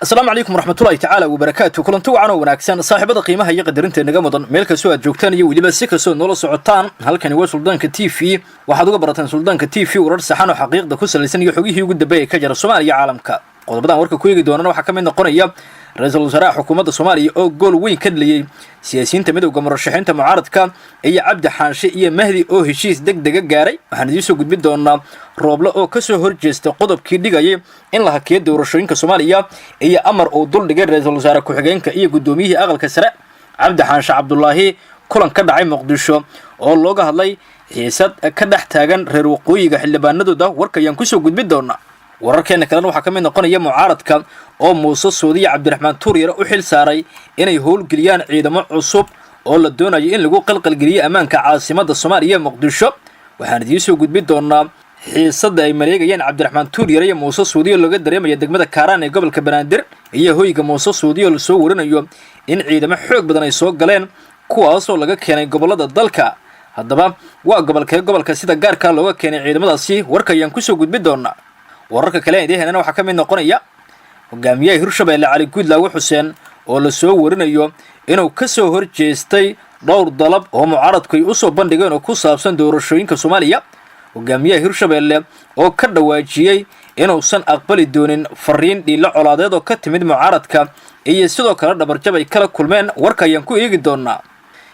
Asalaamu calaykum waraxmatullahi tacaala wabarakaatu. Kulanti wacan oo wanaagsan, saaxiibada qiimaha iyo qadarinta naga mudan, meel kastoo aad joogtaan iyo weliba si kastoo noola socotaan. Halkani waa Suldaanka TV. Waxaad uga barataan Suldaanka TV warar saxan oo xaqiiqda ku salaysan iyo xogihii ugu dambeeyay ka jira Soomaaliya, caalamka. Qodobadan warka ku eegi doonana waxaa ka mid noqonaya ra-iisul wasaaraha xukuumadda Soomaaliya oo gool weyn ka dhaliyey siyaasiyiinta midowda murashaxiinta mucaaradka, iyo Cabdi Xaanshe iyo Mahdi oo heshiis deg dega gaaray. Waxaan idiin soo gudbin doonaa Rooble oo kasoo horjeesta qodobkii dhigayay in la hakiyo doorashooyinka Soomaaliya, iyo amar uu duldhigay ra-iisul wasaare ku-xigeenka iyo guddoomiyihii aqalka sare Cabdi Xaanshe Cabdulaahi. Kulan ka dhacay Muqdisho oo looga hadlay xiisad ka dhex taagan reer waqooyiga xildhibaanadooda, warka ayaan kusoo gudbin doonaa. Wararkeena kalena waxaa ka mid noqonaya mucaaradka oo Muuse Suudiya Cabdiraxmaan Tuuryare u xil saaray inay howlgeliyaan ciidamo cusub oo la doonayo in lagu qalqalgeliyo ammaanka caasimadda Soomaaliya, Muqdisho. Waxaan idiin soo gudbin doonaa xiisadda ay mareegayeen Cabdiraxmaan Tuuryare iyo Muuse Suudiyo looga dareemaya degmada Kaaraan ee gobolka Banaadir, iyo hoyga Muuse Suudiyo lasoo warinayo in ciidamo xoog badan ay soo galeen, kuwaasoo laga keenay gobolada dalka. Haddaba waa gobolkee gobolka sida gaarkaa looga keenay ciidamadaasi? Warka ayaan kusoo gudbin doonaa. Wararka kale aan idiin helana waxaa ka mid noqonaya hogaamiyaha Hirshabeelle Cali Guudlaawe Xuseen oo lasoo warinayo inuu ka soo horjeestay dhowr dalab oo mucaaradku ay usoo bandhigeen oo ku saabsan doorashooyinka Soomaaliya. Hogaamiyaha Hirshabeelle oo ka dhawaajiyey inuusan aqbali doonin fariin dhiilo colaadeed oo ka timid mucaaradka, iyo sidoo kale dhabarjab ay kala kulmeen, warka ayaan ku eegi doonaa.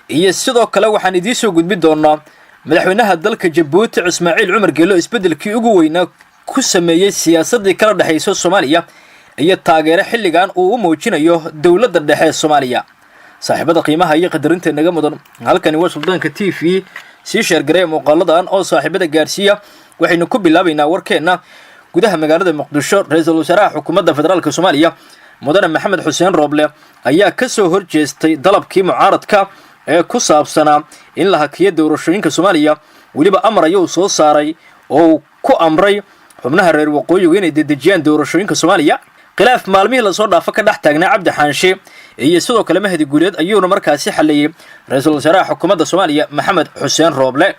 Iyo sidoo kale waxaan idiin soo gudbin doonaa madaxweynaha dalka Jabuuti Ismaaciil Cumar Geelo isbeddelkii ugu weynaa ku sameeyey siyaasaddii kala dhexaysa Soomaaliya, iyo taageero xilligan uu u muujinayo dowladda dhexe ee Soomaaliya. Saaxiibada qiimaha iyo qadarinta naga mudan, halkani waa Suldaanka TV. Sii share gareeya muuqaaladan oo saaxiibada gaarsiiya. Waxaynu ku bilaabaynaa warkeenna gudaha magaalada Muqdisho. Ra-iisul wasaaraha xukuumadda federaalka Soomaaliya, mudane Maxamed Xuseen Rooble, ayaa ka soo horjeestay dalabkii mucaaradka ee ku saabsanaa in la hakiyo doorashooyinka Soomaaliya. Weliba amar ayuu soo saaray oo uu ku amray xubnaha reer waqooyigu inay dedejiyaan doorashooyinka Soomaaliya. Khilaaf maalmihii lasoo dhaafo ka dhex taagnaa Cabdi Xaanshe iyo sidoo kale Mahdi Guuleed ayuuna markaasi xalleeyey ra-iisul wasaaraha xukuumadda Soomaaliya Maxamed Xuseen Rooble.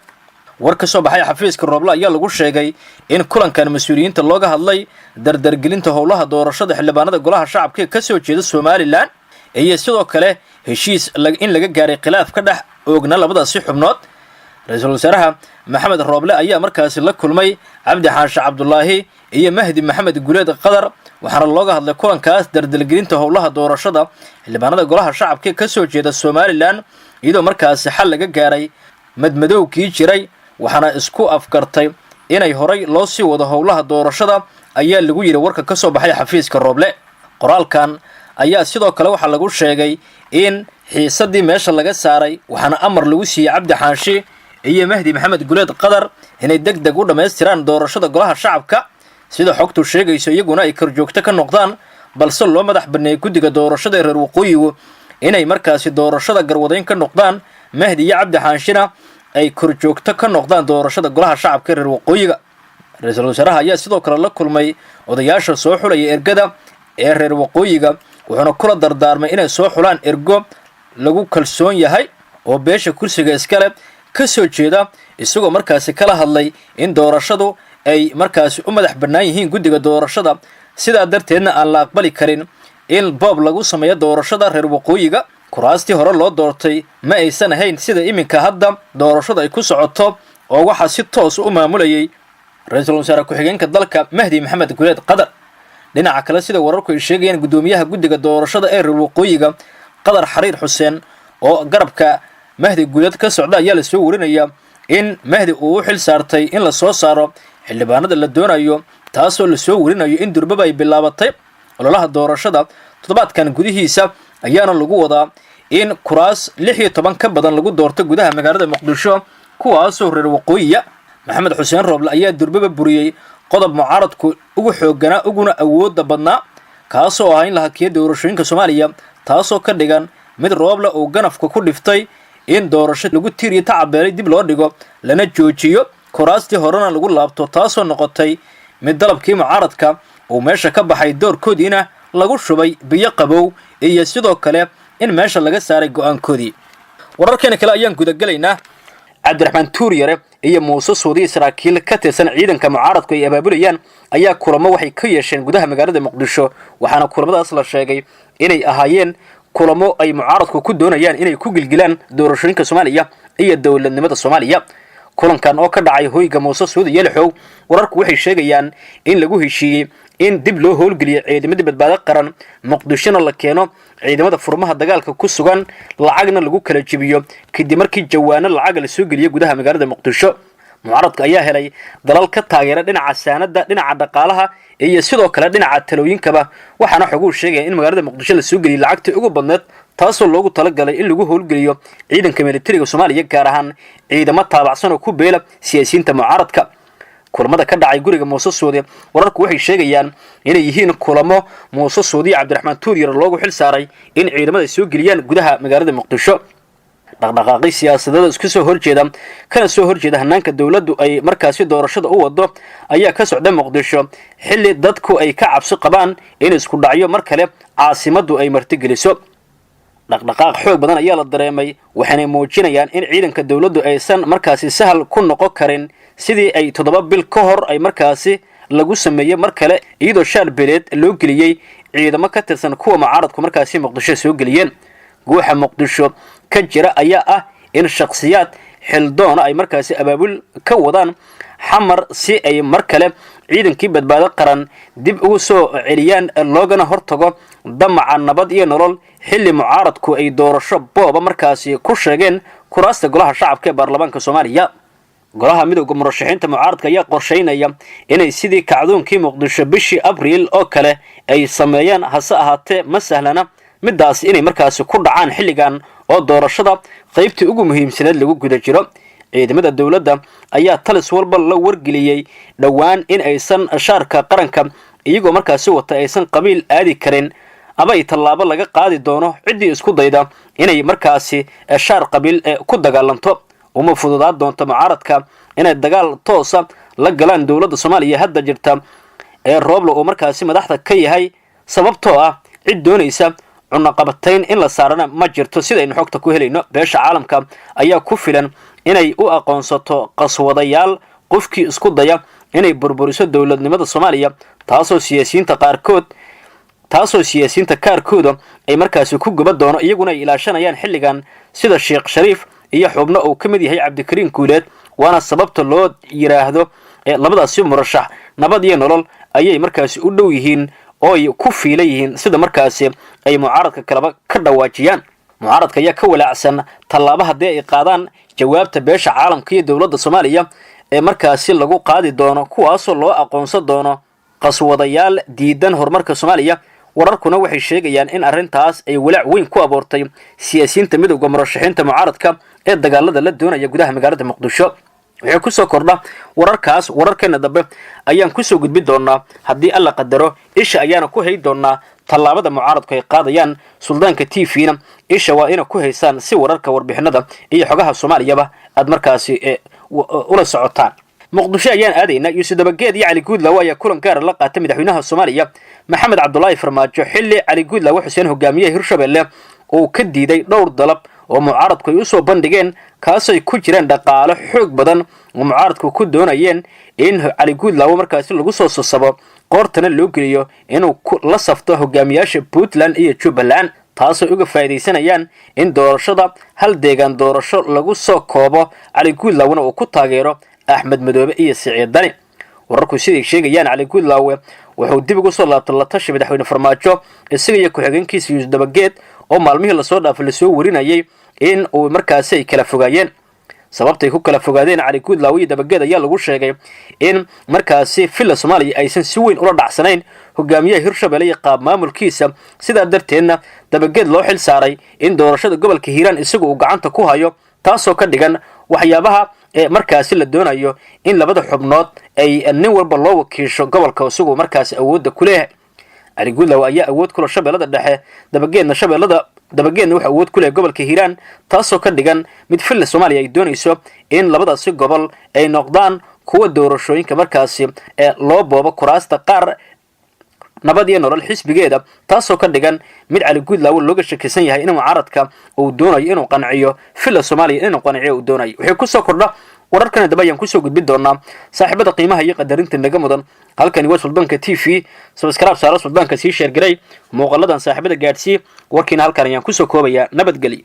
War ka soo baxay xafiiska Rooble ayaa lagu sheegay in kulankan mas-uuliyiinta looga hadlay dardargelinta howlaha doorashada xildhibaanada golaha shacabka ee kasoo jeeda Somaliland, iyo sidoo kale heshiis in laga gaaray khilaaf ka dhex oogna labadaasi xubnood. Ra-iisul wasaaraha Maxamed Rooble ayaa markaasi la kulmay Cabdi Xaanshe Cabdulaahi iyo Mahdi Maxamed Guleed Qadar, waxaana looga hadlay kulankaas dardargelinta howlaha doorashada xildhibaanada golaha shacabka ee kasoo jeeda Somaliland, iyadoo markaasi xal laga gaaray madmadowkii jiray, waxaana isku afgartay inay horay loo sii wado howlaha doorashada, ayaa lagu yidhi warka ka soo baxay xafiiska Rooble. Qoraalkan ayaa sidoo kale waxaa lagu sheegay in xiisadii meesha laga saaray, waxaana amar lagu siiyey Cabdi Xaanshi iyo Mahdi Maxamed Guleed Qadar inay deg deg u dhammaystiraan doorashada golaha shacabka, sida xogtu sheegayso, iyaguna ay korjoogto ka noqdaan, balse loo madax baneeyay guddiga doorashada ee reer waqooyigu inay markaasi doorashada garwadayn ka noqdaan, Mahdi iyo Cabdi Xaanshina ay korjoogto ka noqdaan doorashada golaha shacabka ee reer waqooyiga. Ra-iisul wasaaraha ayaa sidoo kale la kulmay odayaasha soo xulaya ergada ee reer waqooyiga, wuxuuna kula dardaarmay inay soo xulaan ergo lagu kalsoon yahay oo beesha kursiga iskale ka soo jeeda, isagoo markaasi kala hadlay in doorashadu ay markaasi u madax bannaan yihiin guddiga doorashada, sidaa darteedna aan la aqbali karin in boob lagu sameeyo doorashada reer waqooyiga. Kuraastii hore loo doortay ma aysan ahayn sida iminka hadda doorashadu ay ku socoto, oo waxaa si toos u maamulayay ra-iisul wasaare ku-xigeenka dalka Mahdi Maxamed Guleed Qadar. Dhinaca kale, sida wararku ay sheegayaan, guddoomiyaha guddiga doorashada ee reer waqooyiga Qadar Xariir Xuseen oo garabka Mahdi Guuleed ka socda ayaa lasoo warinayaa in Mahdi uu u xil saartay in la soo saaro xildhibaanada la doonayo, taasoo lasoo warinayo in durbaba ay bilaabatay ololaha doorashada. Toddobaadkan gudihiisa ayaana lagu wadaa in kuraas 16 ka badan lagu doorto gudaha magaalada Muqdisho, kuwaasoo reer waqooyiya. Maxamed Xuseen Rooble ayaa durbaba buriyey qodob mucaaradku ugu xooganaa uguna awoodda badnaa, kaasoo ah in la hakiyo doorashooyinka Soomaaliya, taasoo ka dhigan mid Rooble uu ganafka ku dhiftay in doorasho lagu tiiriyo tacabeelay dib loo dhigo, lana joojiyo, kuraastii horena lagu laabto, taasoo noqotay mid dalabkii mucaaradka uu meesha ka baxay, doorkoodiina lagu shubay biyo qabow, iyo sidoo kale in meesha laga saaray go-aankoodii. Wararkeena kale ayaan gudagelaynaa. Cabdiraxmaan Tuuryare iyo Muuse Suudiya, saraakiil ka tirsan ciidanka mucaaradku ay abaabulayaan, ayaa kulamo waxay ka yeesheen gudaha magaalada Muqdisho, waxaana kulamadaas la sheegay inay ahaayeen kulamo ay mucaaradku ku doonayaan inay ku gilgilaan doorashooyinka Soomaaliya iyo dowladnimada Soomaaliya. Kulankan oo ka dhacay hoyga Muuse Suudi Yelixow, wararku waxay sheegayaan in lagu heshiiyey in dib loo howlgeliyo ciidamadii Badbaado Qaran, Muqdishona la keeno ciidamada furmaha dagaalka ku sugan, lacagna lagu kala jebiyo kadib markii jawaano lacaga lasoo geliyo gudaha magaalada Muqdisho. Mucaaradka ayaa helay dalal ka taageera dhinaca saanada, dhinaca dhaqaalaha iyo sidoo kale dhinaca talooyinkaba, waxaana xoguu sheegaya in magaalada Muqdisho lasoo geliyay lacagtii ugu badneed, taasoo loogu talagalay in lagu howlgeliyo ciidanka militariga Soomaaliya, gaar ahaan ciidamo taabacsan oo ku beela siyaasiyiinta mucaaradka. Kulamada ka dhacay guriga Muuse Suudi, wararku waxay sheegayaan inay yihiin kulamo Muuse Suudi, Cabdiraxmaan Tuuryar loogu xil saaray in ciidamada ay soo geliyaan gudaha magaalada Muqdisho. Dhaqdhaqaaqi siyaasadeed isku soo horjeeda kana soo horjeeda hanaanka dowladdu ay markaasi doorashada u wado ayaa ka socda Muqdisho, xilli dadku ay ka cabsi qabaan in isku dhacyo mar kale caasimaddu ay martigeliso. Dhaqdhaqaaq xoog badan ayaa la dareemay, waxaanay muujinayaan in ciidanka dowladdu aysan markaasi sahal ku noqon karin sidii ay 7 bil ka hor ay markaasi lagu sameeyey mar kale, iyadoo shaar beleed loo geliyey ciidamo ka tirsan kuwa mucaaradku markaasi Muqdisho soo geliyeen. Guuxa Muqdisho ka jira ayaa ah in shakhsiyaad xildoona ay markaasi abaabul ka wadaan Xamar si ay mar kale ciidankii Badbaado Qaran dib ugu soo celiyaan, loogana hortago damaca Nabad iyo Nolol, xilli mucaaradku ay doorasho booba markaasi ku sheegeen kuraasta Golaha Shacabka ee baarlamaanka Soomaaliya. Golaha Midowda Murashaxiinta Mucaaradka ayaa qorsheynaya inay sidii kacdoonkii Muqdisho bishii Abriil oo kale ay sameeyaan, hase ahaatee ma sahlana midaas inay markaasi ku dhacaan xilligan oo doorashada qaybtii ugu muhiimsaneed lagu guda jiro. Ciidamada dowladda ayaa talis walba la wargeliyey dhowaan in aysan shaarka qaranka iyagoo markaasi wata aysan qabiil aadi karin, ama ay tallaabo laga qaadi doono ciddii isku dayda inay markaasi shaar qabiil ku dagaalanto. Uma fududaa doonto mucaaradka inay dagaal toosa la galaan dowladda Soomaaliya hadda jirta ee Rooble uu markaasi madaxda ka yahay, sababtoo ah cid doonaysa cunaqabatayn in la saarana ma jirto, sidaynu xogta ku helayno. Beesha caalamka ayaa ku filan inay u aqoonsato qaswadayaal qofkii isku daya inay burburiso dowladnimada Soomaaliya, taasoo siyaasiyiinta kaarkooda ay markaasi ku guba doono, iyaguna ay ilaashanayaan xilligan, sida Sheekh Shariif iyo xubno uu ka mid yahay Cabdikariin Guuleed. Waana sababta loo yidhaahdo labadaasi murashax Nabad iyo Nolol ayay markaasi u dhow yihiin oo ay ku fiilan yihiin, sida markaasi ay mucaaradka kaleba ka dhawaajiyaan. Mucaaradka ayaa ka walaacsan tallaabo haddii ay qaadaan jawaabta beesha caalamka iyo dowladda Soomaaliya ee markaasi lagu qaadi doono, kuwaasoo loo aqoonsan doono qaswadayaal diidan horumarka Soomaaliya. Wararkuna waxay sheegayaan in arrintaas ay walaac weyn ku abuurtay siyaasiyiinta Midowda Murashaxiinta Mucaaradka ee dagaalada la doonaya gudaha magaalada Muqdisho. Waxay kusoo kordha wararkaas wararkeena dambe ayaan kusoo gudbin doonaa haddii Alla qadaro. Isha ayaana ku hay doonaa tallaabada mucaaradku ay qaadayaan. Suldaanka TV-na isha waa ina ku haysaan si wararka, warbixinada iyo xogaha Soomaaliyaba aad markaasi ula socotaan. Muqdisho ayaan aadaynaa. Yuusuf Dabageed iyo Cali Guudlaawe ayaa kulan gaara la qaatay madaxweynaha Soomaaliya Maxamed Cabdulaahi Farmaajo, xilli Cali Guudlaawe Xuseen, hogaamiyaha Hirshabelle, uu ka diiday dhowr dalab oo mucaaradku ay usoo bandhigeen, kaasay ku jiraan dhaqaalo xoog badan oo mucaaradku ku doonayeen in Cali Guudlaawe markaasi lagu soo sasabo, qoortana loo geliyo inuu la safto hogaamiyaasha Puntland iyo Jubbaland, taasoo uga faa'iidaysanayaan in doorashada hal deegaan doorasho lagu soo koobo, Cali Guudlaawena uu ku taageero Axmed Madoobe iyo Siciid Dani. Wararku siday sheegayaan, Cali Guudlaawe wuxuu dib ugu soo laabtay la tashi madaxweyne Farmaajo, isaga iyo ku-xigeenkiisa Yuusuf Dabageed oo maalmihii lasoo dhaafay lasoo warinayay in uu markaasi ay kala fogaayeen. Sababtay ku kala fogaadeen Cali Guudlaawe iyo Dabageed ayaa lagu sheegay in markaasi Villa Soomaaliya aysan si weyn ula dhacsanayn hogaamiyaha Hirshabelle iyo qaab maamulkiisa, sidaa darteedna Dabageed loo xil saaray in doorashada gobolka Hiiraan isagu uu gacanta ku hayo, taasoo ka dhigan waxyaabaha ee markaasi la doonayo in labada xubnood ay nin walba loo wakiisho gobolka isagoo markaasi awoodda ku leeyahay. Cali Guudlaawe ayaa awood kula Shabeellada Dhexe, Dabageedna Shabeellada, Dabageedna wuxuu awood ku leeyahay gobolka Hiiraan, taasoo ka dhigan mid Villa Soomaaliya ay doonayso in labadaasi gobol ay noqdaan kuwa doorashooyinka markaasi ee loo boobo kuraasta qaar. Nabad iyo Nolol xisbigeeda, taasoo ka dhigan mid Cali Guudlaawe looga shakisan yahay in mucaaradka uu doonayo inuu qanciyo, Villa Soomaaliya inuu qanciyo uu doonayo. Wixii kusoo kordha wararkana daba ayaan kusoo gudbin doonaa. Saaxiibada qiimaha iyo qadarinta naga mudan, halkani waa Suldaanka TV. Subscribe saaro Suldaanka, sii share garay muuqaaladan, saaxiibada gaadhsii. Warkiina halkan ayaan kusoo koobayaa. Nabadgelyo.